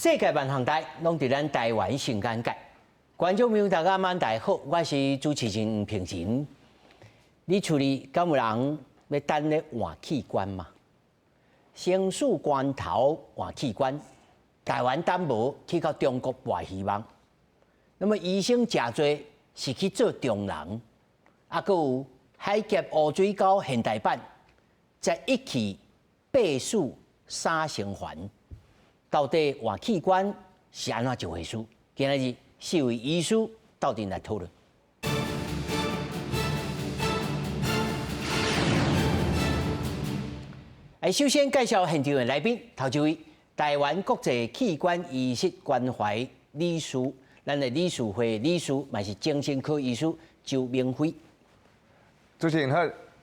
世界萬項代攏佇咱台灣新眼界。觀眾朋友大家晚大好，我是主持人吳平仁。你厝裡敢有人欲等咧換器官嗎？生死關頭換器官，台灣等無去到中國搏希望。那麼醫生誠濟是去做中人，啊，閣有海峽烏水溝現代版，11去八死三生還。到底換器官是按怎一回事？今仔日四位醫師鬥陣來討論。哎，首先介紹現場的來賓，頭一位台灣國際器官移植關懷理事，咱的理事會理事，嘛是精神科醫師周明輝。主持人好，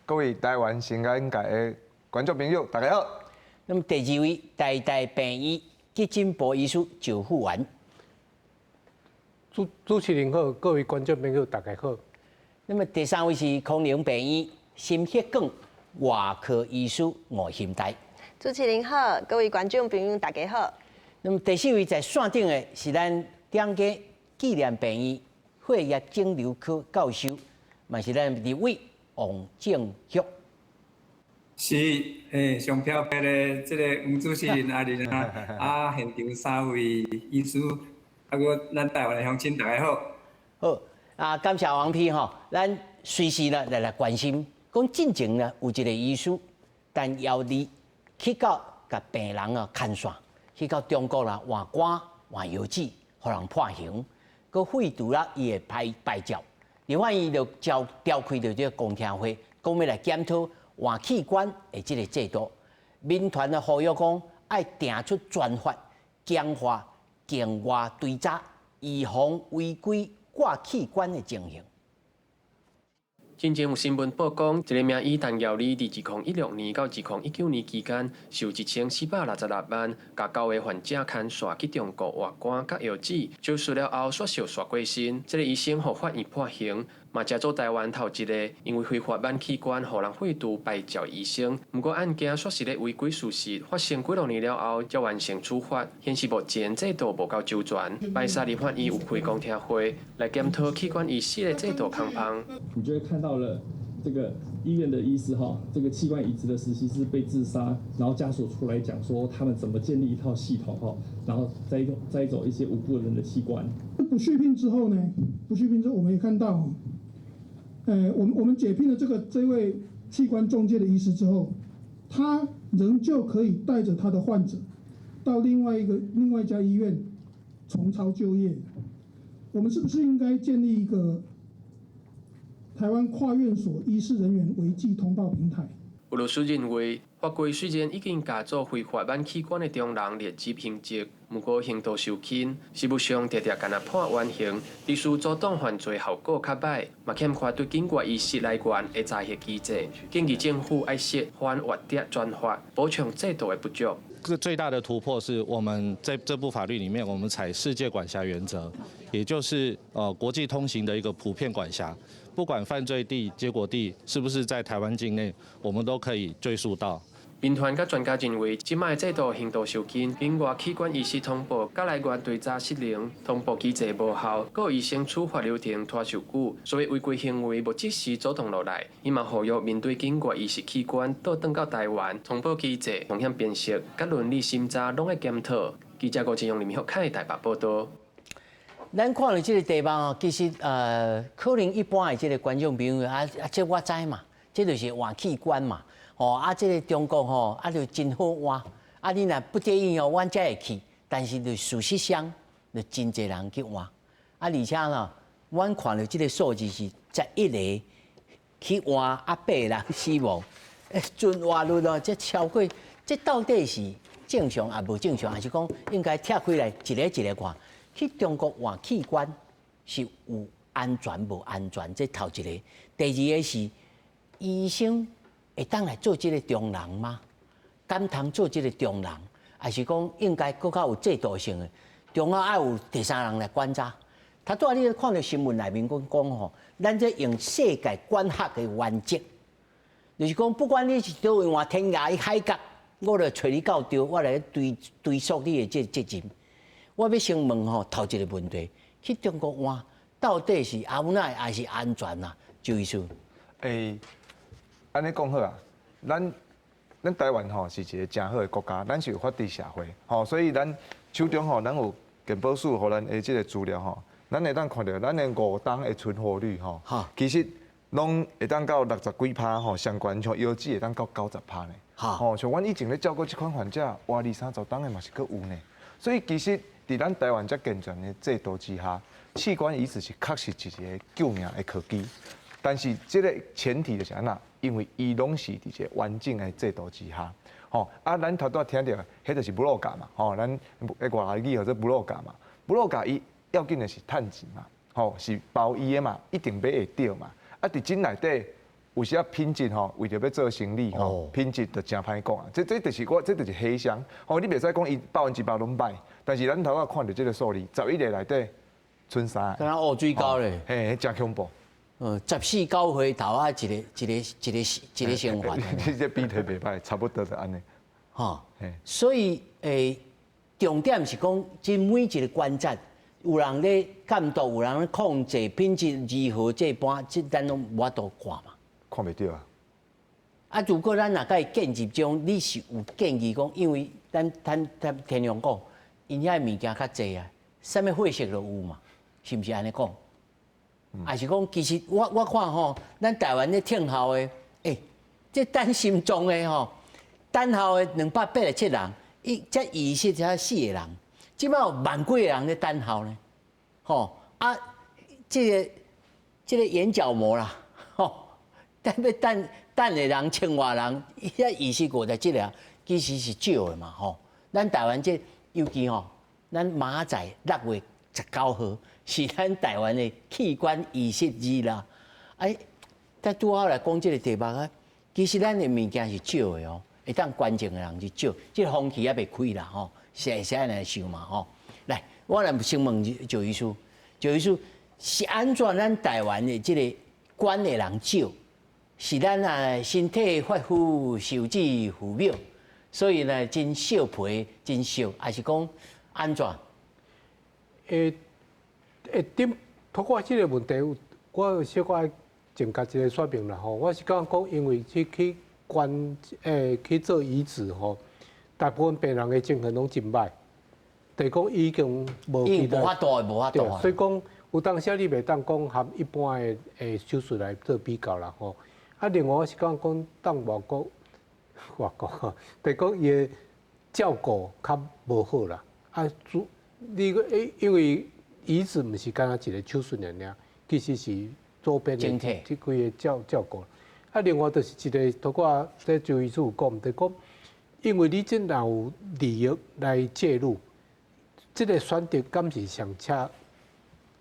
各位台灣新眼界的觀眾朋友，大家好。那麼第二位台大病院急診部醫師趙富元。主持人好，各位觀眾朋友大家好。那麼第三位是康寧病院心血管外科醫師吳欣岱。主持人好，各位觀眾朋友大家好。那麼第四位在線頂的是咱蔣家紀念病院血液腫瘤科教授，嘛是咱立委王正旭。是，上飄飄的這個黃主持人阿仁啊，啊，現場三位醫師，啊，閣咱台灣的鄉親，大家好。好，啊，感謝王批吼，咱隨時呢來關心，講進前呢有一個醫師，陳堯禮去到共病人啊牽線，去到中國啦換肝換腰子，予人判刑，閣廢除了伊的牌照，立法院就召開著這個公聽會，講欲來檢討換器官的這個制度。民團的呼籲講，愛訂出專法，強化境外追查，預防違規割器官的情形。進前有新聞報講，一個名醫陳堯禮，佇2016年到2019年期間，受1466萬，共九个患者牽線去中國換肝佮藥子，手術了後煞受煞過身。這个醫生予法院判刑，嘛成做台灣頭一个因為非法挽器官予人廢除牌照醫生。毋過案件煞是咧違規事實發生幾落年了後，才完成處罰，顯示目前制度無夠周全。拜三立法院有開公聽會來檢討器官移植的制度空縫。你就會看到了這個醫院的醫師哈，這個器官移植的實習師被自殺，然後家屬出來講說他們怎麼建立一套系統哈，然後摘走一些無辜人的器官。不續聘之後呢？不續聘之後，我們也看到，我們解聘了這位器官中介的醫師之後，他仍舊可以帶着他的患者到另外一家醫院重操舊業。我們是不是應該建立一個台灣跨院所醫事人員違紀通報平台？有律師認為，法規雖然已經共做非法挽器官的中人列入刑責，毋過刑度受輕，實務上常常干焦判緩刑，致使阻擋犯罪效果較䆀，嘛欠缺對境外醫師來源的查核機制。建議政府愛設反挖諜專法，補充制度的不足。這最大的突破是我們在這部法律裡面，我們採世界管轄原則，也就是國際通行的一個普遍管轄，不管犯罪地、結果地是不是在台灣境內，我們都可以追溯到。民團佮專家認為，這擺制度刑度受輕，境外器官移植通報佮來源追查失靈，通報機制無效，閣醫生處罰流程拖傷久，所以違規行為無及時阻擋落來。伊嘛呼籲面對境外移植器官倒轉到台灣，通報機制、風險辨識、佮倫理審查攏愛檢討。記者郭志勇、林明玉凱台北報道。咱看著這個題目哦，其實可能一般的這個觀眾朋友啊啊，這我知嘛，這就是換器官嘛。哦，啊，這個中國吼，啊，就真好換，啊，你若不介意哦，阮才會去。但是就事實上，就真濟人去換。啊，而且呢，阮看著這個數字是11個去換，啊，八個人死亡，欸，存活率哦，這超過，這到底是正常抑無正常？還是講應該拆開來一个一个看？去中國換器官是有安全無安全？這頭一个，第二个是醫生會當來做這个中人嗎？敢通做這个中人，還是講應該閣較有制度性的？中啊愛有第三人來觀察。頭拄仔你看著新聞內面講講吼，咱這用世界管轄的原則，就是講不管你是佗位換天涯海角，我來揣你到佗，我來追溯你的這責任。我欲先問吼頭一个問題，去中國換到底是阿無奈還是安全啊？周醫師。欸，按呢講好啊，咱台灣吼是一个誠好的國家，咱是有法治社會，吼，所以咱手中吼咱有健保署予咱的這个資料吼，咱會當看著咱的5冬的存活率吼，其實攏會當到60幾趴吼，上懸像腰子會當到90趴呢。吼，像阮以前咧照顧這款患者，活二三十冬的嘛是閣有呢。所以其實佇咱台灣遮健全的制度之下，器官移植是確實一个救命的科技。但是這个前提就是按怎？因為伊攏是佇一个完整的制度之下，吼啊，咱頭拄仔聽著，彼就是 broker 嘛，吼，咱外語叫做 broker 嘛，broker 伊要緊的是趁錢嘛，吼，是包醫的嘛，一定買會著嘛。啊，佇這內底有時仔品質吼，為著欲做生意吼，品質就誠歹講啊。這就是我，這就是黑箱。吼，你袂使講伊100%攏䆀，但是咱頭仔看著這个數字，11个內底賰三個。敢若烏水溝咧，嘿，誠恐怖。十四九歲頭仔一个一个一个一个生還。你這比例袂䆀，差不多就按呢。吼，所以重點是講，這每一个關節有人咧監督，有人咧控制品質如何，這般這咱攏無法度看嘛。看袂著啊。啊，如果咱若共伊建入種，你是有建議講，因為咱天龍講，𪜶遐物件較濟啊，啥物貨色都有嘛，是毋是按呢講？還是講，其實我看吼，咱台灣咧聽候的，欸，這等心臟的吼，等候的287人，伊才移植才四个人，這擺有萬幾个人咧等候呢，吼啊，這个眼角膜啦，吼，等欲等等的人千外人，伊才移植57个，其實是少的嘛，吼。咱台灣這尤其吼，咱明仔載6月19號是咱台灣的器官移植日啦。哎，但拄好來講這个題目啊，其實咱的物件是少的哦，會當捐贈的人是少，這个風氣猶未開啦吼，是會使按呢想嘛吼。來，我來先問趙醫師，趙醫師是按怎咱台灣的這个捐的人少，是咱啊身體髮膚受之父母，所以呢真惜皮真惜，還是講按怎？欸，頂透過這个問題，我有小可增加一个說明啦吼。我是感覺講，因為去捐去做移植吼，大部分病人的精神攏真䆀，就是講已經無無法度，無法度。所以講有當時你袂當講和一般的手術來做比較啦吼。啊，另外我是感覺講，當外國，就是講伊的照顧較無好啦。啊，主你個因為移植毋是干焦一个手術爾爾，其實是周邊的這幾个照顧。啊，另外就是一个，拄仔這周醫師有講，就是講，因為你這若有利益來介入，這个選擇敢是上恰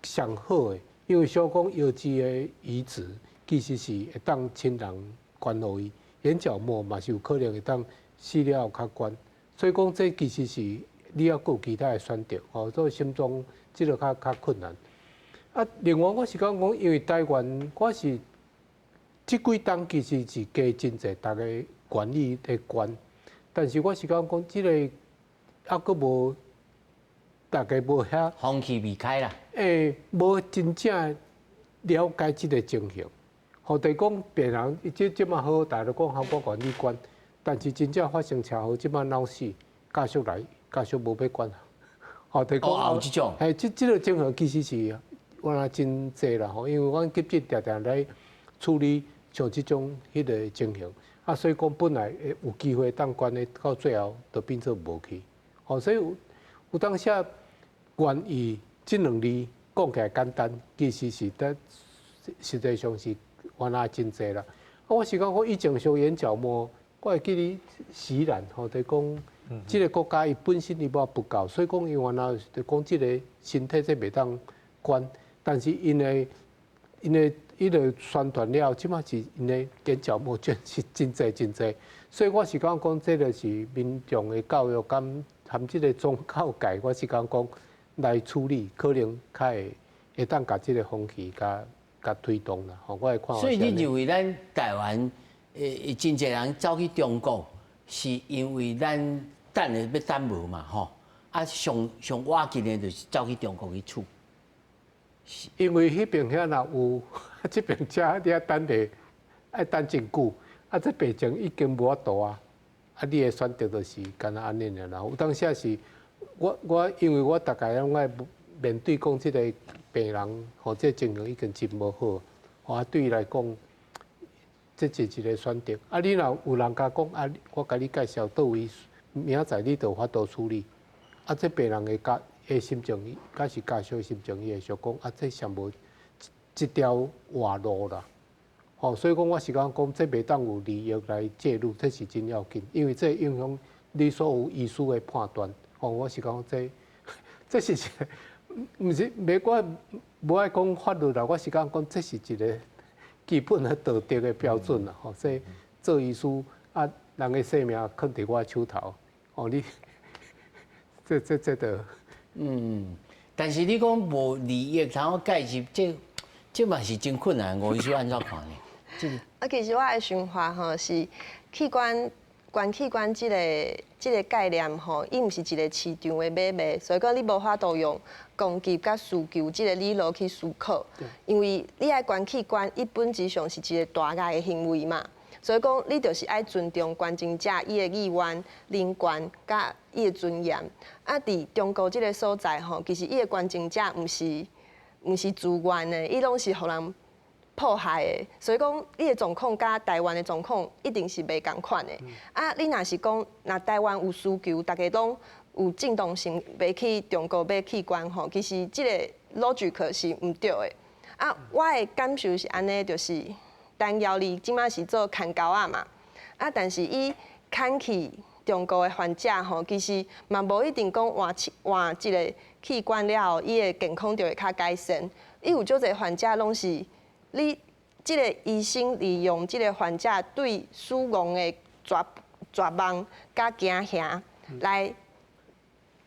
上好的？因為小講腰子的移植，其實是會當親人捐予伊，眼角膜嘛是有可能會當死了後較懸，所以講這其實是你猶閣有其他的選擇，吼，所以心臟這个較困難。啊，另外我是感覺講，因為台灣我是這幾冬其實是加真濟，逐家願意咧捐，但是我是感覺講，這个猶閣無，大家無遐風氣未開啦。欸，無真正了解這个情形，吼，就是講病人這這麼好，大家都講好，我願意捐，但是真正發生車禍，這擺腦死，家屬來，家屬無欲管。吼，就是講，有這種，嘿，這個情形其實是原來真濟啦吼，因為阮急診定定來處理像這種彼个情形，啊，所以講本來會有機會當捐的，到最後就變做無去，吼，所以有當時願意這兩字講起來簡單，其實是得實際上是原來真濟啦。啊，我是講我以前像眼角膜，我會記得錫蘭吼，就是講這个國家伊本身伊無不夠，所以講伊原來就講這个身體這袂當捐，但是𪜶的𪜶的彼个宣傳了後，這擺是𪜶的眼角膜捐是真濟真濟，所以我是感覺講這个是民眾的教育佮含這个宗教界，我是感覺講來處理，可能較會會當共這个風氣共共推動啦。吼，我的看法。所以你認為咱台灣真濟人走去中國，是因為咱等的欲等無嘛吼？啊，上上倚近的就是走去中國去取。因為彼邊遐若有，這邊遮你愛等下，愛等真久，啊，這病情已經無法度啊，啊，你的選擇就是干焦按呢爾啦。有當時是，我因為我逐概攏愛面對講這个病人，吼，這個情形已經真無好，吼，啊，對伊來講，這是一个選擇。啊，你若有人共講，啊，我共你介紹佗位，明仔載你就有法度處理，啊，這病人的家的心情，抑是家屬的心情，伊會想講，啊，這上無一條活路啦。吼，所以講我是感覺講，這袂當有利益來介入，這是真要緊，因為這影響你所有醫師的判斷。吼，我是講這，這是一个，毋是，袂我無愛講法律啦，我是感覺講這是一个基本的道德的標準啦。吼，這做醫師啊，人的性命囥佇我手頭，哦，你這著。嗯，但是你講無利益通介入，這嘛是真困難。吳醫師按怎看呢？這个啊，其實我的想法吼是器官捐器官這个概念吼，伊毋是一個市場的買賣，所以講你無法度用供給佮需求這个理論去思考。因為你愛捐器官，伊本質上是一个大愛的行為嘛。所以講，你就是愛尊重捐贈者伊的意願、人權佮伊的尊嚴。啊，佇中國這个所在吼，其實伊的捐贈者毋是自願的，伊攏是予人迫害的。所以講，伊的狀況佮台灣的狀況一定是袂仝款的。啊，你若是講，若台灣有需求，逐家攏有正當性欲去中國買器官吼，其實這个 logic 是毋對的。啊，我的感受是按呢，就是陳堯利這馬是做牽狗仔嘛，啊，但是伊牽去中國的患者吼，其實嘛無一定講換換一个器官了後，伊的健康就會較改善。伊有足濟患者攏是你這个醫生利用這个患者對死亡的絕望佮驚嚇來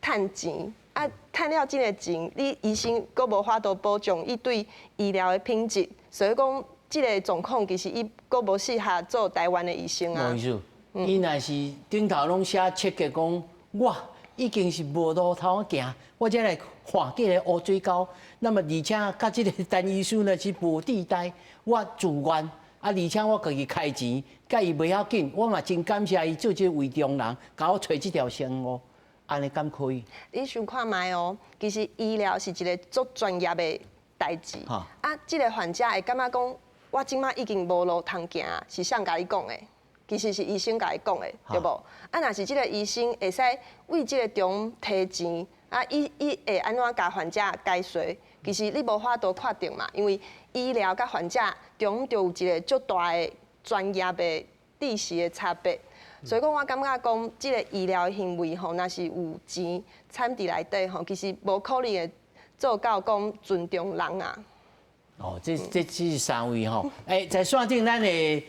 趁錢，啊，趁了這个錢，你醫生閣無法度保障伊對醫療的品質，所以講。這个狀況其實伊閣無適合做台灣的醫生啊。吳醫師，伊若是頂頭攏寫切結講，我已經是無路通行，我才來換這个烏水溝。那麼而且佮這个陳醫師呢是無地帶，我自願啊，而且我家己開錢，佮伊袂要緊，我嘛真感謝伊做這个胃中人，共我揣這條生路，按呢敢可以？你想看覓哦？其實醫療是一个足專業的代誌。啊，這个患者會感覺講，我這馬已經無路通行，是誰共你講的？其實是醫生共伊講的，對無？啊，若是這个醫生會使為這个中提錢，啊，伊會按怎共患者解說？其實你無法度確定嘛，因為醫療佮患者中就有一个足大的專業的知識的差別。所以講，我感覺講，這个醫療行為吼，若是有錢摻佇內底吼，其實無可能會做到講尊重人啊。哦，這是三位吼，欸，在線頂咱的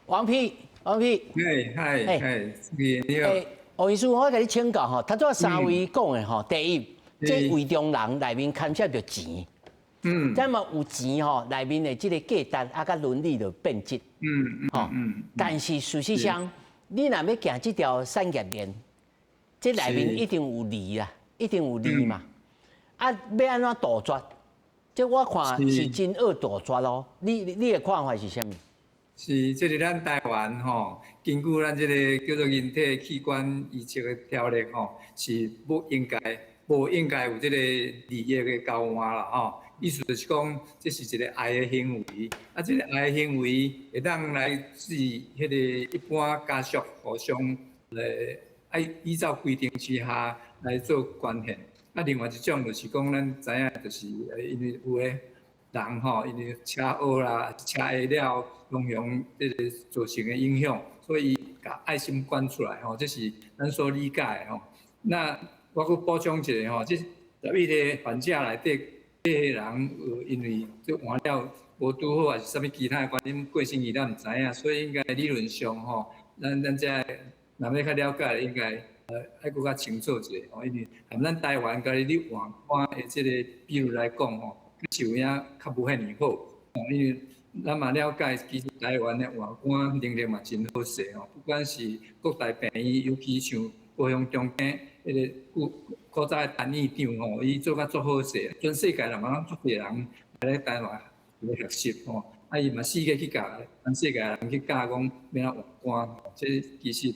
王丕，王丕，嗨嗨嗨，你好。欸，吳醫師，我共你請教吼，頭拄仔三位講的吼，第一，這胃中人內面牽涉著錢，這麼有錢吼，內面的這个價值啊，佮倫理就變質，吼，但是事實上，你若欲行這條產業鏈，這內面一定有利啦，一定有利嘛，啊，欲按怎杜絕？這我看是真惡杜絕咯，你的看法是啥物？是，這个咱台灣吼，根據咱這个叫做人體器官移植的條例吼，是不應該、無應該有這个利益的交換啦吼。意思就是講，這是一个愛的行為，啊，這个愛的行為會當來自彼个一般家屬互相來愛依照規定之下來做捐獻。啊，另外一種就是講，咱知影就是，因為有的人吼，因為車禍啦、車禍了，攏用這个造成的影響，所以伊共愛心捐出來吼，這是咱所理解的吼。那我閣補充一下吼，這11个患者內底八个人有因為這換了無拄好，還是啥物其他的原因過身去，咱毋知影，所以應該理論上吼，咱這若欲較了解，應該愛閣較清楚一下吼，因為含咱台灣家己咧換肝的這个比率來講吼，是有影較無遐爾好，因為咱嘛了解，其實台灣的換肝能力嘛真好勢吼，不管是各大病院，尤其像高雄長庚，彼个古古早的陈院长吼，伊做甲足好势，全世界人嘛拢足濟人來咧台灣來學習吼。啊，伊嘛四界去教，全世界人去教講欲按怎換肝。這其實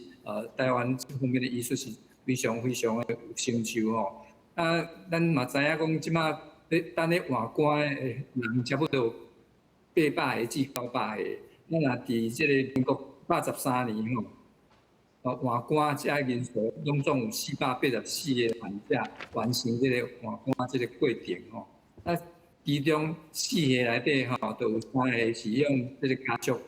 台灣這方面的醫術是非常非常的有成就吼。啊，咱嘛知影講，這馬咧等咧換肝的人差不多有800個至900個。咱若佇這個民國113年吼，換肝這個人數攏總有484個患者完成這個換肝這個過程吼。啊，其中四個內底吼，就有三個是用這個家族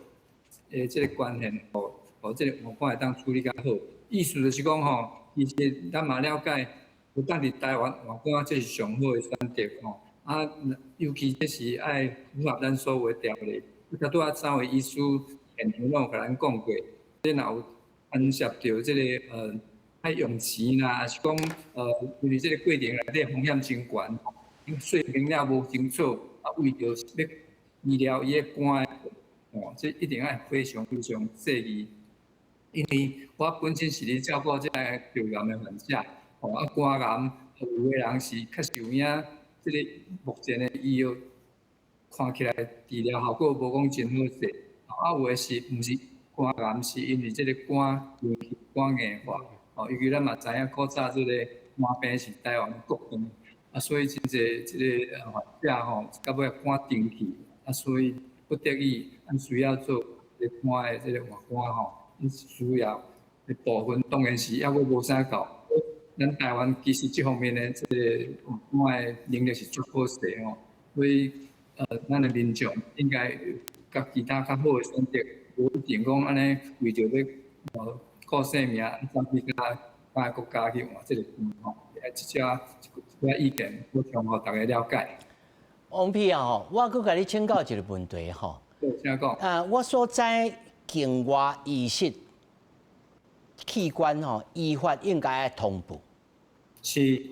的這個關係，予這個換肝會當處理較好。意思就是講吼，其實咱嘛了解，有當佇台灣換肝這是上好的選擇吼。啊，尤其這是愛符合咱所有的條例。拄仔三位醫師現場攏有共咱講過，這若有牽涉著這個愛用錢啦，抑是講因為這個過程內底風險真懸，說明了無清楚，啊，為著欲醫療伊的肝的，吼，這一定愛非常非常細膩。因為我本身是咧照顧這个腸癌的患者，吼，啊，肝癌有的人是較實有影，這個目前的醫藥看起來治療效果無講真好勢，啊，有的是毋是肝癌，是因為這個肝肝硬化，吼，尤其咱嘛知影古早這個肝病是台灣的國病，啊，所以真濟這個患者吼，到尾肝斷去，啊，所以不得已，咱需要做這個肝的這個換肝吼，需要的部分當然是猶閣無啥夠。咱台灣其實這方面的這個換肝的能力是足好勢吼，所以咱的民眾應該佮其他較好的選擇，無一定講按呢為著欲顧性命，走去佮他國家去換這個肝吼。啊，這隻一寡意見補充予大家了解。王丕啊吼，我閣共你請教一個問題吼。請講。啊，我所知境外移植器官吼，依法應該愛通報。是。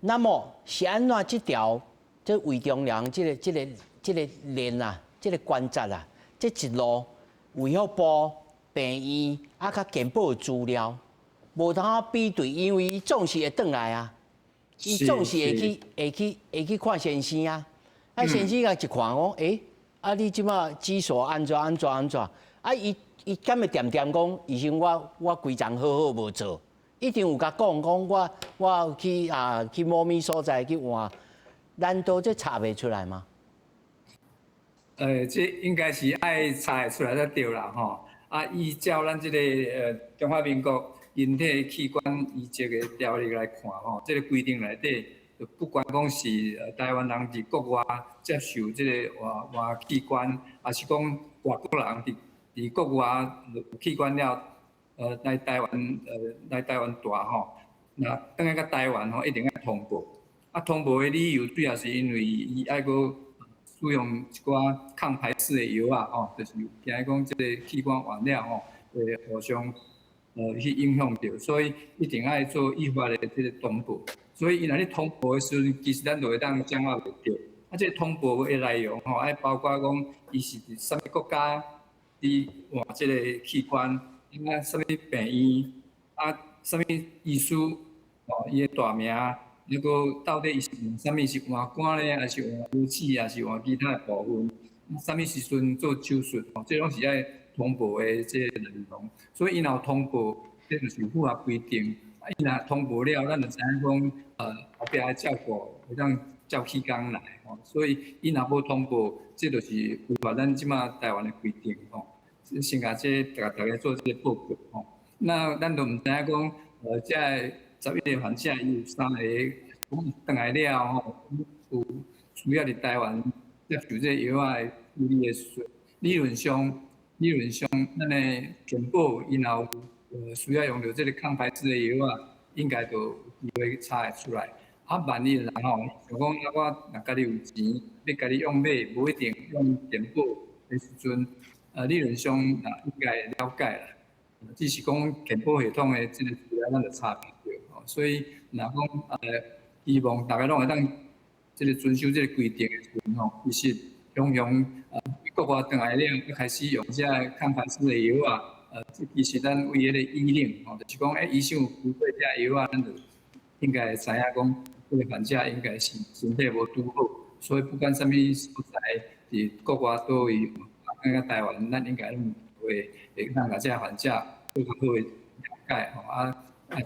那麼是按怎這條這魏忠良這個鏈啊，這個關節啊，這一路衛福部病院啊，佮健保資料無通比對，因為伊總是會轉來啊，伊總是會去看先生啊，啊先生共一看講，欸，啊你這馬診所按怎按怎按怎，啊伊伊敢會恬恬講，醫生我我規工好好無做，一定有共講講我我去啊去某物所在去換，難道這查袂出來嗎？這應該是愛查會出來才對啦吼。啊，依照咱這個中華民國人體器官移植的條例來看吼，這個規定內底，不管講是台灣人佇國外接受這個換換器官，抑是講外國人佇佇國外有器官了，來台灣蹛吼，若轉來到台灣吼，一定愛通報。啊，通報的理由主要是因為伊愛閣使用一寡抗排斥的藥仔吼，就是驚講這個器官換了吼，會互相去影響著，所以一定愛做依法的這個通報。所以伊若咧通報的時陣，其實咱就會當掌握會著。啊，這個通報的內容吼，愛包括講伊是佇啥物國家佇換這個器官，啊，啥物病院，啊，啥物醫師，吼，伊的大名，抑閣到底伊是換啥物是換肝咧，抑是換腰子，抑是換其他的部分？啥物時陣做手術？吼，這攏是愛通報的這個內容。所以伊若有通報，這就是符合規定。啊，伊若通報了，咱就知影講，後壁的照顧會當照起工來吼。所以伊若無通報，這就是違反咱這馬台灣的規定吼。先共這共大家做這個報告吼。那咱都毋知影講，這11個患者伊有三個講轉來了吼，有需要佇台灣接受這個藥仔的處理的時陣，理論上，理論上，咱的健保伊若有需要用著這個抗排斥的藥仔，應該就有機會查會出來。啊，萬一啦吼，像講啊，我若家己有錢，欲家己用買，無一定用健保的時陣，理論上啊應該會了解啦。只是講健保系統的這個資料，咱就查袂著吼。所以若講希望大家攏會當這個遵守這個規定的時陣吼，其實常常國外轉來了，開始用這個抗排斥的藥仔，這其實咱為彼個醫令吼，就是講，醫生有開過這藥仔，咱就應該會知影講，這個患者應該是身體無拄好，所以不管啥物所在，佇國外佗位，啊，台灣，咱應該攏會會當共這個患者做較好的了解吼，啊，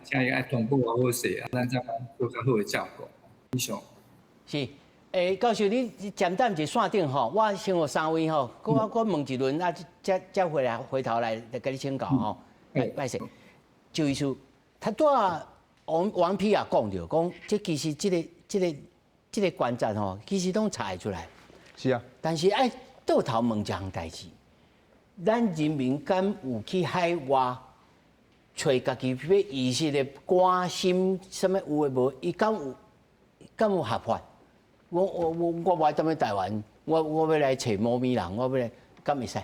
請伊愛通報較好勢，啊，咱才做較好的照顧。以上。是，教授，你簡單一線頂吼，我先予三位吼，閣我閣問一輪，啊，才回來回頭來來共你請教吼。歹勢，周醫師，頭拄仔王王丕也講著，講這其實這個觀察吼，其實攏查會出來。是啊。但是愛倒頭問一項代誌，咱人民敢有去海外揣家己欲移植的肝心，啥物有的無？伊敢有合法？我無愛踮咧台灣，我欲來揣某物人，我欲來敢會使？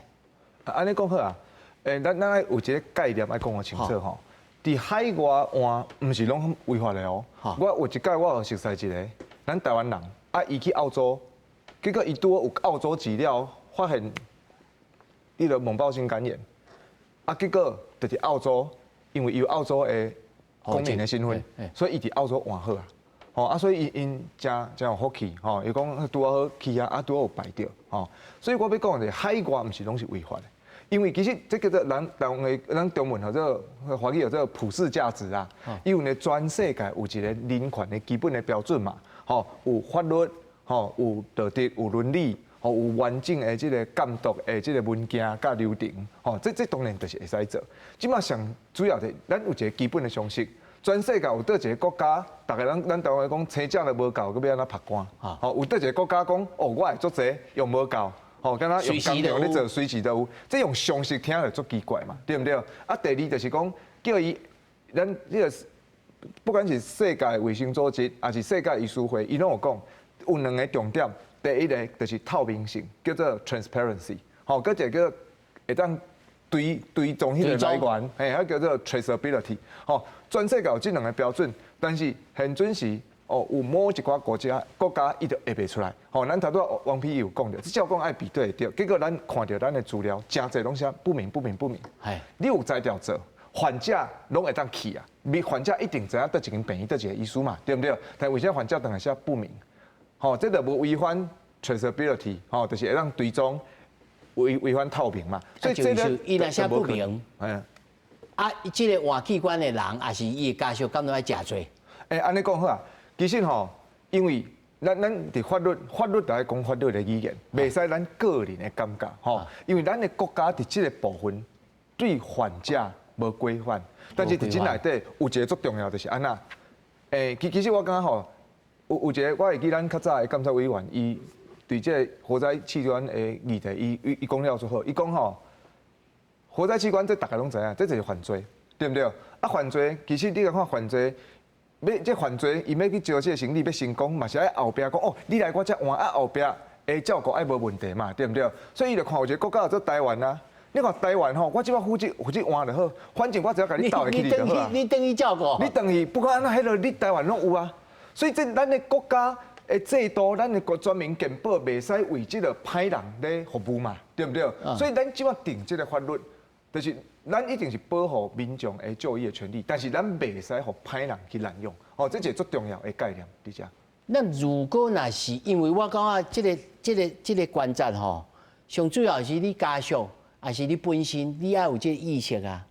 按呢講好啊，咱愛有一個概念愛講予清楚吼。佇海外換毋是攏違法的哦。我有一擺我有熟似一個，咱台灣人，啊，伊去澳洲，結果伊拄好有澳洲籍了，發現伊個猛暴性肝炎，啊，結果就佇澳洲，因為伊有澳洲的公民的身份，所以伊佇澳洲換好啊。吼啊，所以伊𪜶誠誠有福氣，吼，伊講拄好去啊，啊拄好有排著，吼，所以我欲講的是海外毋是攏是違法的，因為其實這叫做咱台灣的咱中文叫做華語叫做普世價值啊，因為全世界有一個人權的基本的標準嘛，吼，有法律，吼，有道德，有倫理，吼，有完整的這個監督的這個文件佮流程，吼，這當然就是會使做。這馬上主要的，咱有一個基本的常識。全世界有佗一個國家，逐家攏咱台灣講生食都無夠，閣欲按怎曝肝？吼，有佗一個國家講，哦，我會足濟用無夠，吼，敢若用工廠咧做，隨時都有。這用常識聽就足奇怪嘛，對毋對？啊，第二就是講，叫伊咱這個不管是世界衛生組織，抑是世界醫師會，伊攏有講有兩個重點。第一個就是透明性，叫做 transparency，吼，閣一個叫會當追蹤彼個來源，嘿，彼叫做 traceability，吼，全世界有這兩個標準，但是現準時哦，有某一寡國家伊就下袂出來，吼，咱頭拄仔王丕有講著，這照講愛比對會著，結果咱看著咱的資料，誠濟攏寫不明不明不明，你有才調做，患者攏會當去啊，你患者一定知影佗一間病院佗一個醫師嘛，對毋對？但為啥患者當來寫不明？吼，這就無違反 traceability，吼，就是會當追蹤。違反透明嘛，所以這個伊若寫不明，啊，這個換器官的人，抑是伊的家屬，敢都愛食罪？按呢講好啊，其實吼，因為咱佇法律，法律就愛講法律的語言，袂使咱個人的感覺，吼。因為咱的國家佇這個部分對患者無規範，但是佇這內底有一個足重要，就是按怎？其實我感覺吼，有一個我會記咱較早的監察委員，伊對這個活摘器官的議題，伊講了足好，伊講吼，活摘器官這逐家攏知影，這就是犯罪，對毋對？啊，犯罪其實你來看犯罪，欲這犯罪，伊欲去招這個生理欲成功，嘛是愛後壁講哦，你來我遮換啊，後壁會照顧愛無問題嘛，對毋對？所以伊就看有一個國家叫做台灣啊，你看台灣吼，我這擺負責換就好，反正我只要共你鬥會起來就好啊。你轉去照顧，你轉去不管按怎，彼個你台灣攏有啊。所以這咱的國家的制度，咱的國全民健保袂使為這個歹人咧服務嘛，對毋對？所以咱這擺定這個法律，就是咱一定是保護民眾的就醫的權利，但是咱袂使予歹人去濫用，哦，這是一個足重要的概念，佇遮。那如果若是因為我感覺這個觀察吼，上主要是你家屬，抑是你本身，你愛有這個意識啊。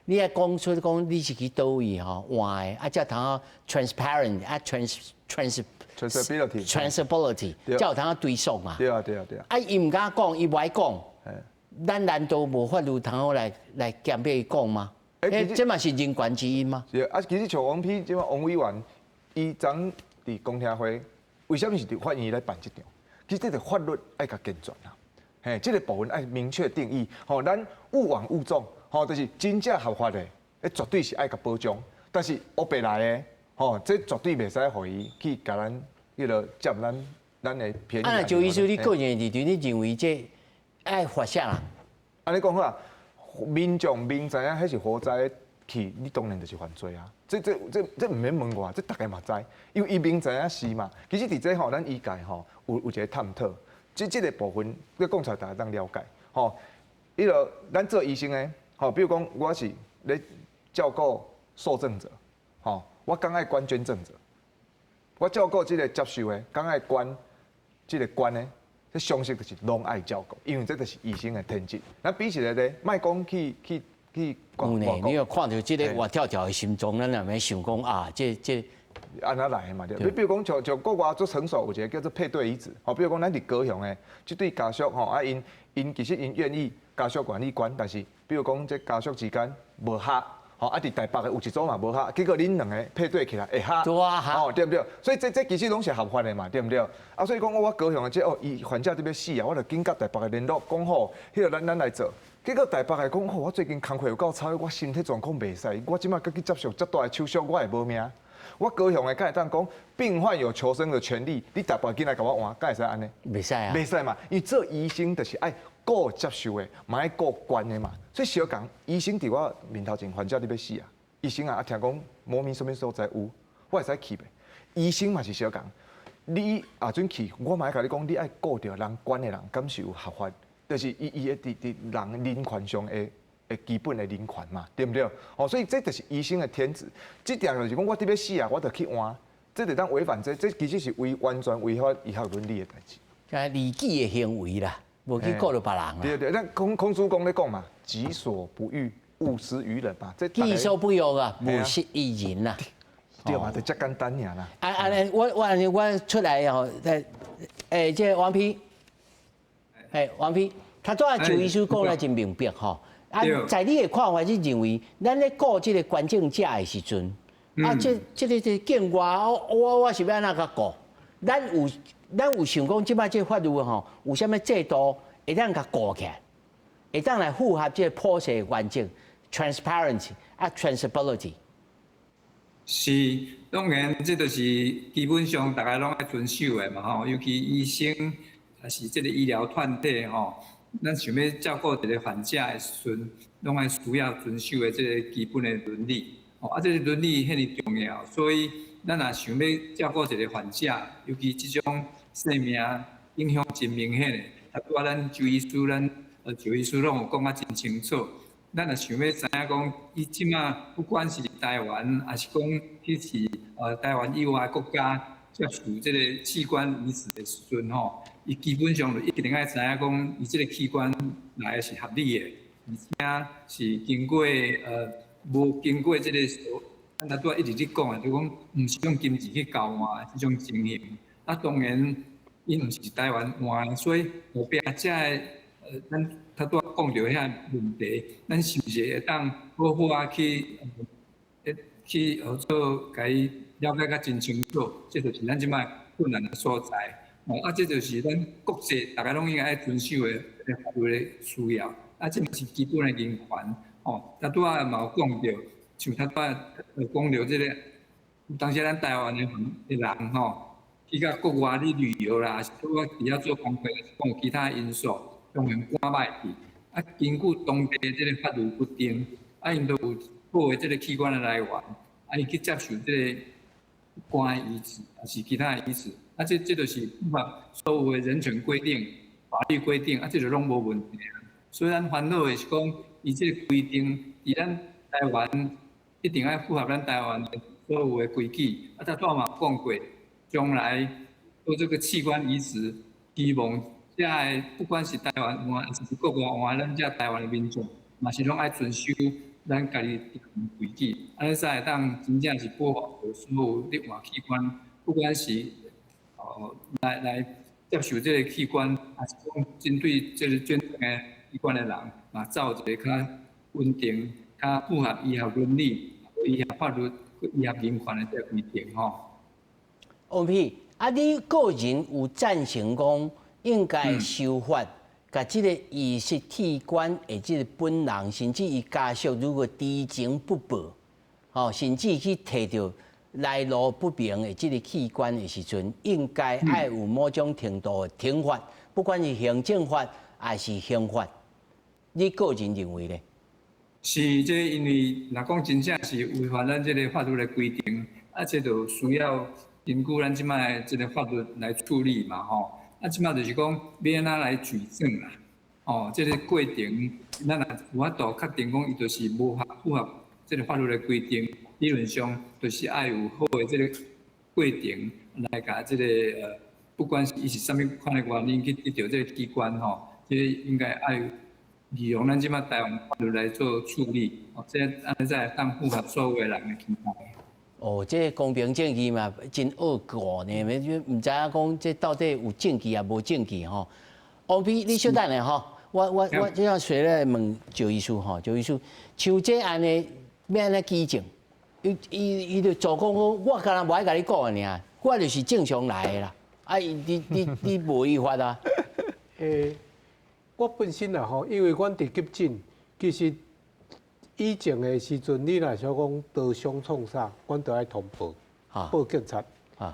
你愛講出講你是去佗位吼換的，啊，才通好 transparent 啊，trans trans traceability traceability，才有通好追溯嘛。對啊對啊對啊。啊，伊毋敢講，伊無愛講，咱難道無法度通好來強迫伊講嗎？這嘛是人權之一嗎？是啊，其實像王丕這王委員，伊昨佇公聽會，為啥物是佇法院來辦這場？其實這個法律愛共健全啊，嘿，這個部分愛明確定義，吼，咱勿枉勿縱。吼，就是真正合法的，絕對是愛共保障。但是烏白來的，吼，這絕對袂使予伊去共咱彼個佔咱的便宜。啊，周醫師，你個人立場，你認為這愛罰啥人？按呢講好啊，民眾明知影彼是活摘去，你當然就是犯罪啊！這毋免問我，這逐家嘛知，因為伊明知影是嘛。其實佇這吼，咱醫界吼有一個探討，這個部分你講出來，逐家當了解。吼，彼個咱做醫生的。吼，比如講我是咧照顧受贈者，吼，我敢愛管捐贈者，我照顧這個接受的，敢愛管這個捐的，這常識就是攏愛照顧，因為這就是醫生的天職。咱比一個咧，莫講去去去。有呢，你有看著這個活跳跳的心臟，咱也免想講啊，這這。按怎來的嘛？對。你比如講，像像國外做成熟有一個叫做配對移植，吼，比如講咱佇高雄的這對家屬吼，啊𪜶𪜶其實𪜶願意家屬願意捐，但是比如講這家屬之間無合，吼，啊佇台北的有一組嘛無合，結果恁兩个配對起來會合，吼，對毋對？所以這這其實攏是合法的嘛，對毋對？啊，所以講我高雄的這哦，伊患者佇欲死啊，我就緊佮台北的聯絡講好，彼個咱咱來做。結果台北的講好，我最近工課有夠操，我身體狀況袂使，我這擺閣去接受遮大的手術，我會無命。我高雄的敢會當講，病患有求生的權利，你台北緊來共我換，敢會使按呢？袂使啊！袂使嘛，因為做醫生就是愛顧接受的，嘛愛顧捐的嘛。所以相仝，醫生佇我面頭前，患者佇欲死啊！醫生啊，啊聽講某物啥物所在有，我會使去袂？醫生嘛是相仝，你若準去，我嘛愛共你講，你愛顧著人捐的人，敢是有合法，就是伊伊會佇佇人人權上的。的基本的人權嘛，對毋對？哦，所以這就是醫生的天職。這定就是講，我佇欲死啊，我就去換，這就當違反這，這其實是違完全違反醫學倫理的代誌。這利己的行為啦，無去顧著別人啦。對對，咱孔孔子講咧講嘛，己所不欲，勿施於人嘛。這己所不欲啊，勿施於人啦。對嘛，就遮簡單爾啦。啊啊！我我我出來吼，欸，這個王丕，欸，王丕，頭拄仔周醫師講得真明白吼。啊，在你的看法，你認為咱咧顧這個捐贈者的時陣，啊，這這个這境外，我我我是欲按怎共顧？咱有咱有想講，這擺這個法律吼，有啥物制度會當共顧起來，會當來符合這個普世原則，transparency 啊，traceability。是，當然這就是基本上大家攏愛遵守的嘛吼，尤其醫生抑是這个醫療團體吼。咱想欲照顧一个患者的時陣，攏愛需要遵守的這个基本的倫理。哦，啊，這个倫理遐爾重要，所以咱若想欲照顧一个患者，尤其這種生命影響真明顯的，啊，拄仔咱周醫師，咱周醫師攏有講啊真清楚。咱若想欲知影講，伊這馬不管是佇台灣，抑是講彼是台灣以外的國家接受這个器官移植的時陣吼，伊基本上就一定愛知影講，伊這个器官來的是合理的，而且是經過無經過這个，咱頭拄仔一直咧講的，就講毋是用金錢去交換這種情形。啊，當然，伊毋是台灣換的，所以後壁這个咱頭拄仔講著遐問題，咱是毋是會當好好啊去去合作，共伊了解較真清楚？這就是咱這擺困難的所在。哦，啊，這就是咱國際逐家攏應該愛遵守的法律的需要。啊，這嘛是基本的人權。哦，頭拄仔嘛有講著，像頭拄仔講著這个，有當時咱台灣的的人吼，去到國外咧旅遊啦，抑是拄仔佇遐做工課，講有其他因素，當然趕䆀去。啊，根據當地的這个法律規定，啊，𪜶都有好的這个器官的來源，啊，伊去接受這个肝移植，抑是其他的移植。啊，這這就是符合所有的人權規定、法律規定，啊，這就攏無問題啊。所以咱煩惱的是講，伊這个規定，佇咱台灣一定愛符合咱台灣的所有的規矩。啊，頭拄仔嘛講過，將來做這个器官移植，希望遮个不管是台灣換，抑是國外換，咱遮台灣的民眾，嘛是攏愛遵守咱家己的規矩，按呢才會當真正是保護所有咧換器官，不管是來來接受這个器官，抑是講針對這个捐贈的器官的人，嘛走一个較穩定、較符合醫學倫理、醫學法律、醫學人權的這个規定吼。王丕，啊，你個人有贊成講應該修法，共這个遺失器官的這个本人，甚至伊家屬如果知情不報，吼，甚至去提著來路不明的這个器官的時陣，應該愛有某種程度的懲罰，不管是行政法抑是刑法，你個人認為呢？是，這因為若講真正是違反咱這个法律的規定，啊，這就需要根據咱這擺的這个法律來處理嘛，吼。啊，這擺就是講欲按怎來舉證啦？哦，這个過程，咱若有法度確定講伊就是無法符合這个法律的規定，理論上就是愛有好的這个過程來共這个不管是伊是啥物款的原因去得著這个器官吼，這个應該愛利用咱這擺台灣法律來做處理，哦，這按呢才會當符合所有的人的期待。哦，這个公平正義嘛，真惡搞呢，毋知影講這到底有證據抑無證據吼。王飛，你稍等下吼，我這樣隨來問趙醫師吼，趙醫師，像這按呢，欲按怎舉證？伊就做講講，我敢若無愛共你講的爾，我就是正常來的啦。啊，你無違法啊？我本身啊吼，因為阮佇急診，其實以前的時陣，你若想講刀傷創啥，阮都愛通報，報警察。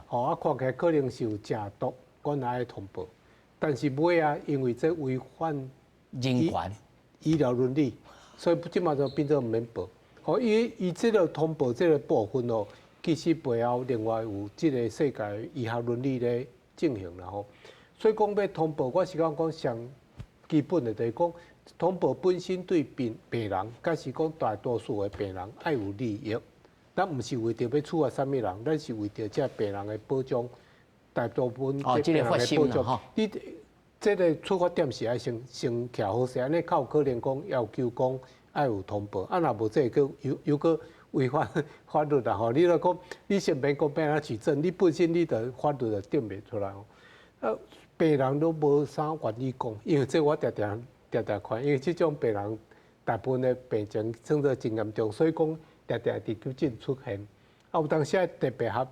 吼啊，看起來可能是有食毒，阮也愛通報。但是尾仔，因為這違反人權、醫療倫理，所以這馬就變做毋免報。吼，伊這个通報這个部分哦，其實背後另外有這个世界醫學倫理咧進行啦吼。所以講欲通報，我是講講上基本的，就是講通報本身對病人，抑是講大多數的病人愛有利益。咱毋是為著欲處罰啥物人，咱是為著這病人的保障。大部分病人的保障，你這个出發點是愛先徛好勢，按呢較有可能講要求講愛有通報，啊若無這個又閣違反法律啦吼。你若講你先免講欲按怎取證，你本身你著法律就證袂出來吼。啊，病人攏無啥願意講，因為這我定定定定看，因為這種病人大部分的病情算做真嚴重，所以講定定佇急診出現。啊，有當時特別合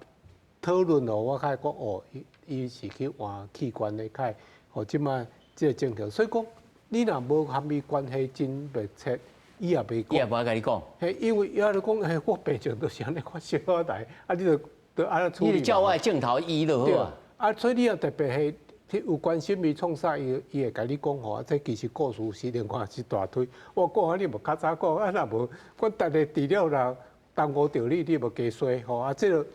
討論哦，我較講哦，伊是去換器官的，較予這擺這个情形。所以講，你若無和伊關係真密切，伊也袂講。伊也無愛共你講。嘿，因為伊也咧講，嘿，我病情就是按呢，我小可來，啊，你就就按呢處理。你就叫我的鏡頭醫就好啊。啊，所以你若特別係有關心伊創啥，伊會共你講吼，這其實故事是另外一大堆。我講啊，你無較早講，啊若無，我逐个治療啦，耽誤著你，你無加衰吼啊，這个。